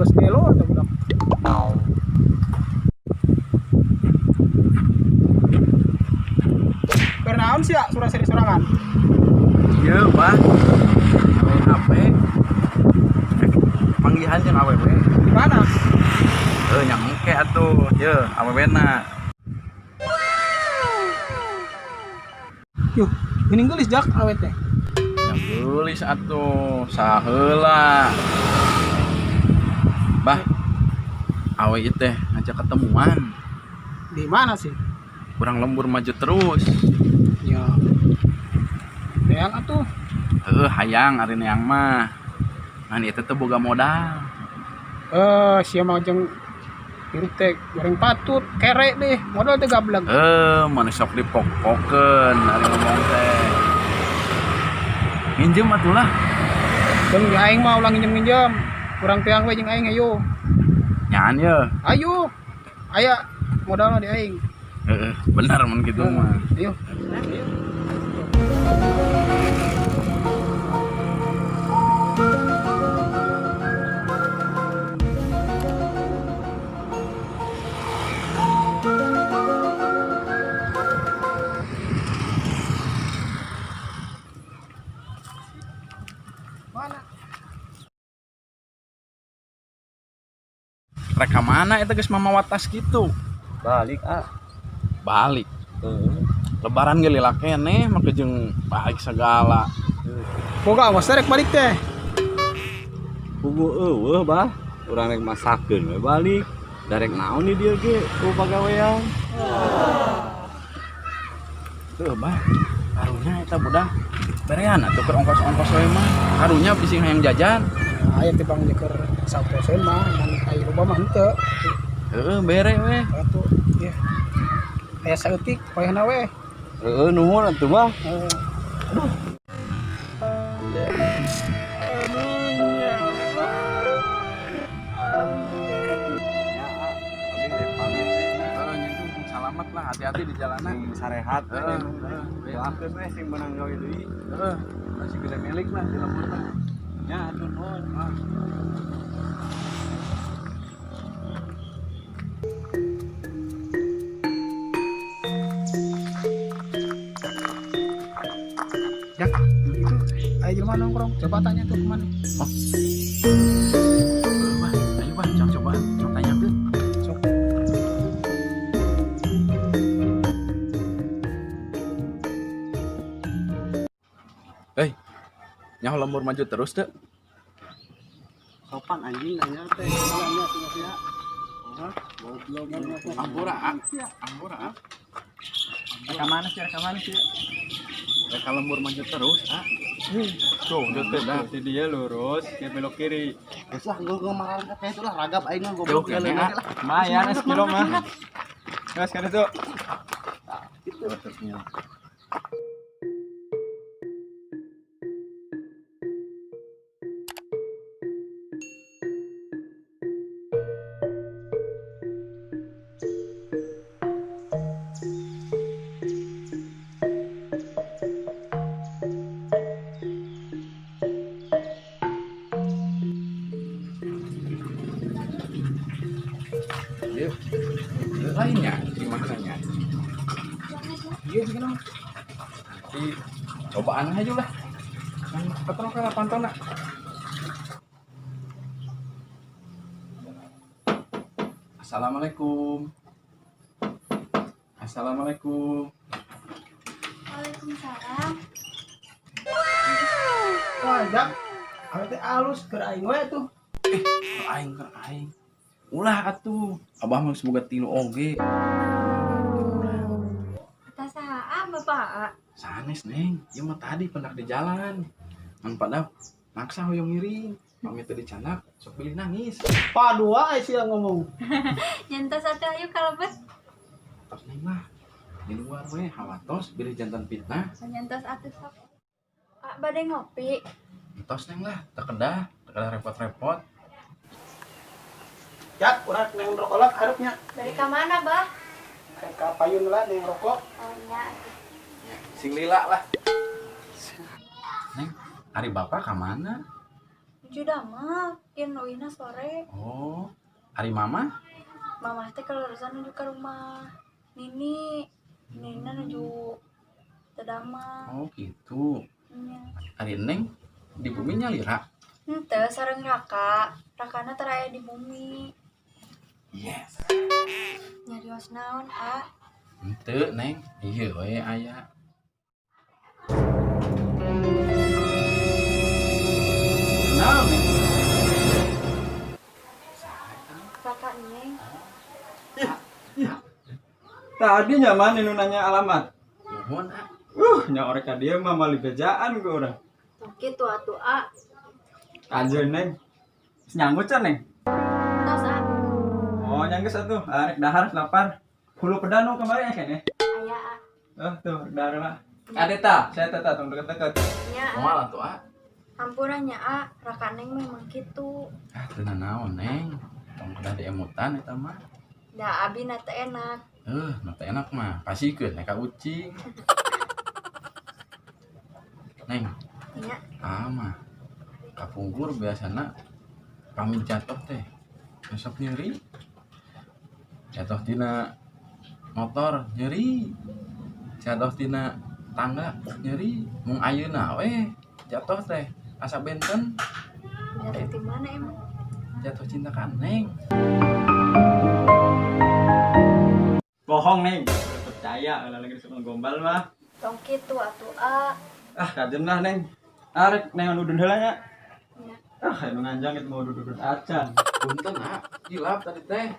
Geus gelo eta budak. Keur naon sia sura-seri sorangan? Ieu, Bah. Main HP. Panggihan jeung awewe. Di mana? Heuh, nya engke atuh. Yeuh, awewena. Yuh, geuning geulis jak awe teh. Nya geulis atuh, saheula. Bah, awe ieu teh ngajak ketemuan. Di mana sih? Kurang lembur maju terus. Ya. Hayang atuh. Heuh, hayang ari neang mah. Ngan ieu teh teu boga modal. Sia mah jeung hirup teh goreng patut, kere deh, modal teh gablek. Mana sok dipok-pokeun ari ngomong teh. Nginjem atuh lah. Jeung di aing mah ulah nginjem-nginjem. Kurang teang we jeung aing ayo. Nyaan ye. Ayo. Aya modalna di aing. Heeh, bener mun kitu mah. Ayo. Ayo. Mana? Rek ka mana eta geus mamawa tas kitu? Balik, ah. Balik. Heeh. Lebaran ge lila keneh make jeung balik segala. Boga awas rek balik teh. Puguh eueuh, Bah. Urang rek masakeun we balik. Darek naon di dieu ge ku pagawean. Heuh, Bah. Karunya eta budak. Berean atuh keur ongkos-ongkos we mah. Karunya bisi hayang jajan. Aya teh bang keur sapoe mah ngan aya loba mah henteu. Heeh, bere we. Atuh, ieu. Aya saeutik poehna we. Heeh, nuhun atuh, Bah. Heeh. Salamat lah, hati-hati di jalanan. Sing sarehat we. Heeh. Doakeun we sing menang gawe deui. Heeh, masih gede milik lah di lembur mah. Nya atuh nuhun. Ah. Ya, itu aya jelema nongkrong. Coba tanya tuh kemana. Oh. Bah, ayo bah, jangan coba, coba tanya tuh. Sok. Hei, nyaho lembur maju terus teu. Sopan anjing nanya teh. Nanya sia-sia. Hah? Goblok. Ampura, ah. Ampura, ah. Rek mana sih, rek mana sih? Rek lembur maju terus, ah. Tuh, udah teh dah. Si dia lurus, dia belok kiri. Geus lah, gua marah teh itu lah ragap aing mah Jauh goblok kene, ah. Lumayan sekilo mah. Gas kan itu. Ieu lainnya gimana nya? Iya sih kenapa? Di cobaan aja lah. Yang ketrok lah pantona. Assalamualaikum. Assalamualaikum. Waalaikumsalam. Wah, Jak. Awe teh alus keur aing we tuh. Keur aing, keur aing. Ulah atuh. Abah mah geus boga tilu oge. Kata saha Bapak A? Sanes, Neng. Ieu mah tadi pendak di jalan. Ngan pada maksa hoyong ngiring. Pamit teu dicandak, sok bilih nangis. Padua ai sia ngomong. Nyentos atuh ayo kalebet. Tos Neng lah. Di luar we hawatos bilih jantan fitnah. Nyentos atuh sok. Pak bade ngopi. Tos Neng lah, teu kedah, teu kedah repot-repot. Jak, urang neng rokok lah harupnya. Dari ka mana, Bah? Rek ka payun lah neng rokok. Oh nya atuh. Sing lila lah. Neng, ari bapak ka mana? Nuju damel, kin leuwihna sore. Oh, ari mama? Mamah teh kaleresan nuju ka rumah Nini. Nina nuju teu damel. Oh, gitu. Nya. Ari Neng di bumi nyalira. Henteu sareng Raka. Rakana tara aya di bumi. Yes. Nyarios naon, A? Henteu, Neng. Ieu we aya. Naon Neng? Raka Neng. Tadi nyaman nu nanya alamat. Nuhun, ah. Nya orek ka dieu mah mali bejaan ku urang. Tong kitu atuh, A. Kajeun Neng. Geus nyanggut can Neng? Tos, A. Oh, nyanggeus atuh. Arek dahar lapar. Hulu pedanu kemarin ya kayaknya. Aya, A. Oh, tuh dahar lah. Ade tah, saya teh tah tong deket-deket. Nya, A. Moal atuh, ah. Hampura nya, A. Raka Neng memang kitu. Ah, teu nanaon, Neng. Tong kedah diemutan eta mah. Da abi na teu enak. Nu teu enak mah pasikeun ka ucing. Neng, Nya, ah mah kapungkur biasana pamit jatuh teh besok nyeri, jatuh tina motor nyeri, jatuh tina tangga nyeri, mung ayeuna we jatuh teh asa benten. Jatuh di mana emang? Jatuh cinta ka Neng. Bohong Neng. Udah percaya kalau lagi suka gombal mah. Tong kitu atuh, A. Ah, kajeun lah Neng. Arek Neng anu udun heula nya. Nya. Ah, anu nganjang itu mau udun-udun acan. Punten, ah, hilap tadi teh.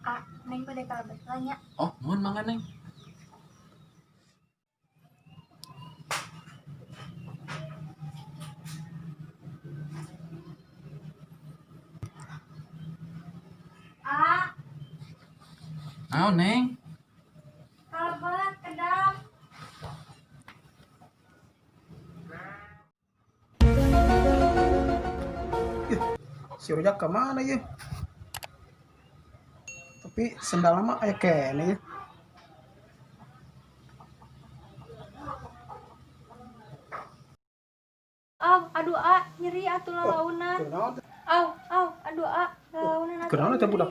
A, Neng bade kalebet lah nya. Oh, nuhun mangga Neng. A, Naon, Neng? kalebet kedap. Si Rojak kemana ya? Tapi sendal mah aya keneh ya. Aw, aduh, A, nyeri atuh lalaunan. Kunaon teh? Aw, aw, aduh, A, lalaunan atuh. Kunaon teh nyeri. budak?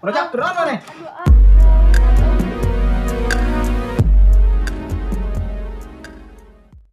Rojak kunaon maneh? Aduh, A.